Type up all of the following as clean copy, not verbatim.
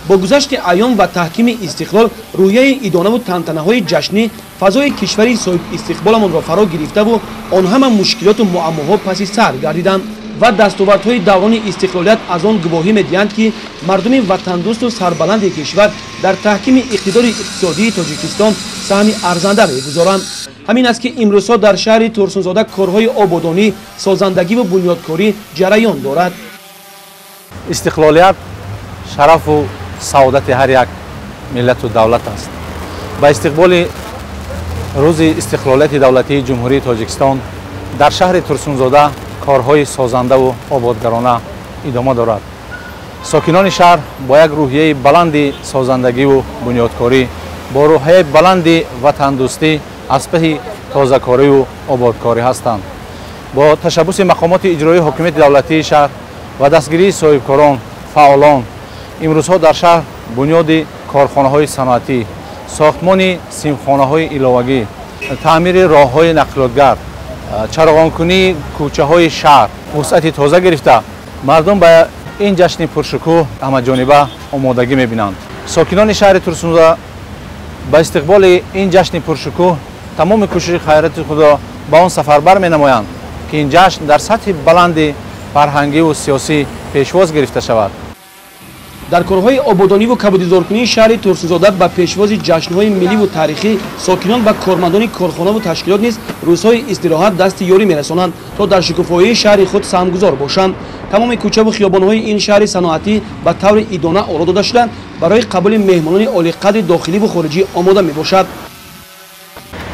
Бо гузашти айём ва таҳкими истиқлол, рӯҳияи идонаву тантанаҳои ҷашнӣ фазои кишвари соҳибистиқболамонро фаро гирифтаву он ҳама мушкилоту муаммоҳо паси сар гардиданд ва дастовардҳои даврони истиқлолият аз он гувоҳӣ медиҳанд, ки мардуми ватандӯсту сарбаланди кишвар дар таҳкими иқтидори иқтисодии Тоҷикистон саҳми арзанда мегузоранд. Ҳамин аст, ки имрӯзҳо дар шаҳри Турсунзода корҳои ободонӣ, созандагиву бунёдкорӣ ҷараён дорад. Истиқлолият шарафу саодати ҳар як миллату давлат аст. Ба истиқболи рӯзи истиқлолияти давлатии Ҷумҳурии Тоҷикистон дар шаҳри Турсунзода корҳои созандаву ободгарона идома дорад. Сокинони шаҳр бо як рӯҳияи баланди созандагиву бунёдкорӣ, бо рӯҳияи баланди ватандӯстӣ аз паҳи тозакориву ободкорӣ ҳастанд. Бо ташаббуси мақомоти иҷроии ҳокимияти давлатии шаҳр ва дастгирии соҳибкорон, фаъолон, имрӯзҳо дар шаҳр бунёди корхонаҳои саноатӣ, сохтмони симхонаҳои иловагӣ, таъмири роҳҳои нақлиётгар, чароғонкунии кӯчаҳои шаҳр вусъати тоза гирифта, мардум ба ин ҷашни пуршукӯҳ ҳамаҷониба омодагӣ мебинанд. Сокинони шаҳри Турсунзода ба истиқболи ин ҷашни пуршукӯҳ тамоми кӯшиши хайрати худро ба он сафарбар менамоянд, ки ин ҷашн дар сатҳи баланди фарҳангиву сиёсӣ пешвоз гирифта шавад. Дар корҳои ободониву кабудизоркунии шаҳри Турсунзода ба пешвози ҷашнҳои милливу таърихӣ сокинон ва кормандони корхонаву ташкилот низ рӯзҳои истироҳат дасти ёрӣ мерасонанд, то дар шукуфоии шаҳри худ саҳмгузор бошанд. Тамоми кӯчаву хиёбонҳои ин шаҳри саноатӣ ба таври идона оро дода шуда, барои қабули меҳмонони олиқадри дохиливу хориҷӣ омода мебошад.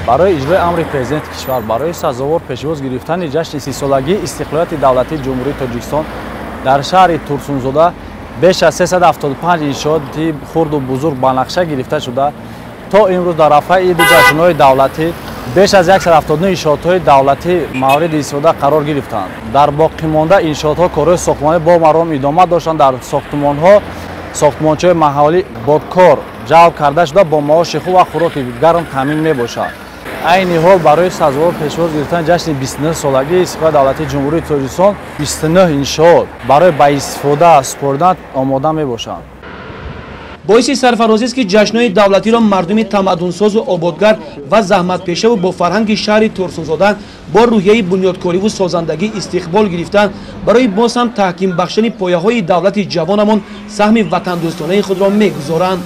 Барои иҷрои амри президенти кишвар барои сазовор пешвоз гирифтани ҷашни 30-солагии истиқлолияти давлатии Ҷумҳурии Тоҷикистон дар шаҳри Турсунзода беш аз 375 иншооти хурду бузург ба нақша гирифта шуда, то имрӯз дар рафаи иду ҷашнҳои давлатӣ беш аз 179 иншоотҳои давлатӣ мавриди истифода қарор гирифтанд. Дар боқимонда иншоотҳо корҳои сохтмонӣ бо маром идома доштанд. Дар сохтмонҳо сохтмончиҳои маҳаллӣ бо кор ҷалб карда шуда, бо маоши хуб ва хӯроки гарм таъмин мебошад. Айни ҳол барои сазовор пешвоз гирифтани ҷашни 29-солагии истиқлоли давлатии Ҷумҳурии Тоҷикистон 29 иншоот барои ба истифода супоридан омода мебошанд. Боиси сарфарозист, ки ҷашнҳои давлатиро мардуми тамаддунсозу ободгар ва заҳматпешаву бо фарҳанги шаҳри Турсунзода бо рӯҳияи бунёдкориву созандагӣ истиқбол гирифта, барои боз ҳам таҳким бахшидани пояҳои давлати ҷавонамон саҳми ватандӯстонаи худро мегузоранд.